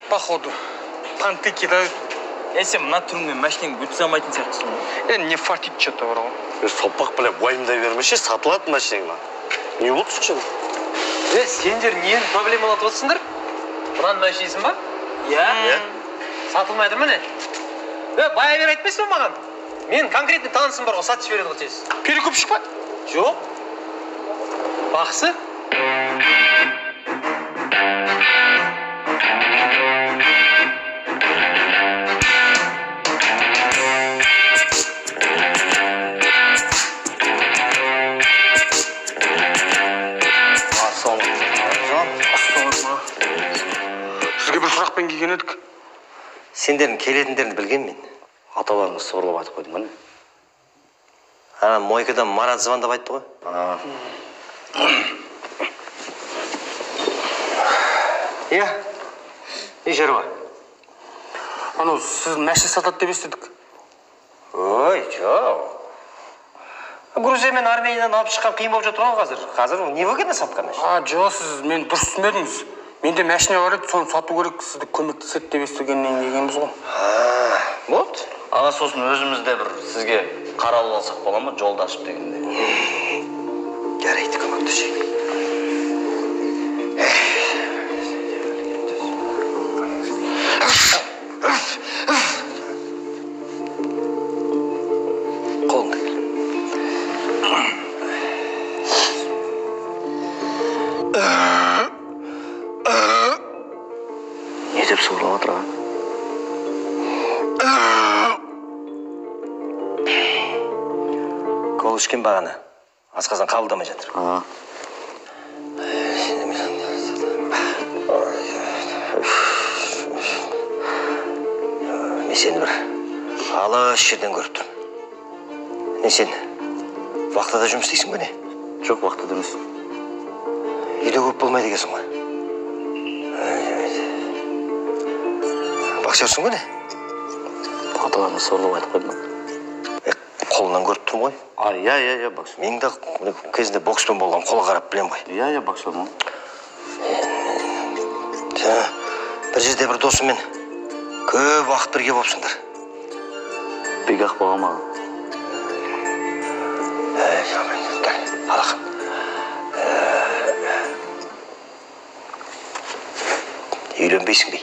Походу, понты кидают. Сен мына түріңмен машинаңды өткізе алмайтын сияқтысың ғой. Не фартит что-то бар ғой. Сопақ біле уайымдай бермеші, сатылады машинаңа. Не болды сонша? Сендер нені проблемалатып отырсыңдар? Мынаның машинасың ба? Иә. Сатылмайды ма не? Бая бер айтпайсың ба маған? Мен конкретный танысым бар ғой, сатып жібереді ғой тез. Перекупщик па? Жоқ. Бақсы. Сізге бір сұрақпен келген едік. Сендердің келетіндеріңді білген мен. Аталарыңыз сыбырлап айтып қойдым, міне. Ана мойкадан Марат звондап айтты ғой. Иә, не шаруа? Анау сіз машина сатады деп естідік. Ой, жоқ. Грузия мен Армениядан алып шыққан қиын болып жатыр ғой қазір. Қазір невыгодно сатқан машина. Жоқ, сіз мені дұрыс түсінбедіңіз. Менде машина бар еді, соны сату керек, сізді көмектеседі деп естігеннен келгенбіз ғой. Болды. Аға, сосын өзіміз де бір сізге қаралып алсақ бола ма, жолды ашып дегенде. Жарайды, көмектесейік. Қолыңды кел. Не деп сыбырлап жатыр аға? Кол ішкен бағана. Асқазан қабылдамай жатыр. Мен сені бір алыс жерден көріп тұрмын. Не сен вахтада жұмыс істейсің бе не? Жоқ, вахтада емес. Үйде көп болмайды екенсің ғой. Боксерсің ғой не? Аталарыңыз сыбырлап айтып қойды ма? Қолынан көріп тұрмын ғой. Иә, иә, иә, боксер. Мен де кезінде бокспен болған, қолға қарап білемін ғой. Иә, иә, боксермын. Бір жерде бір досыммен көп уақыт бірге болыпсыңдар. Бек-ақ болған маған. Алақан. Үйленбейсің бе?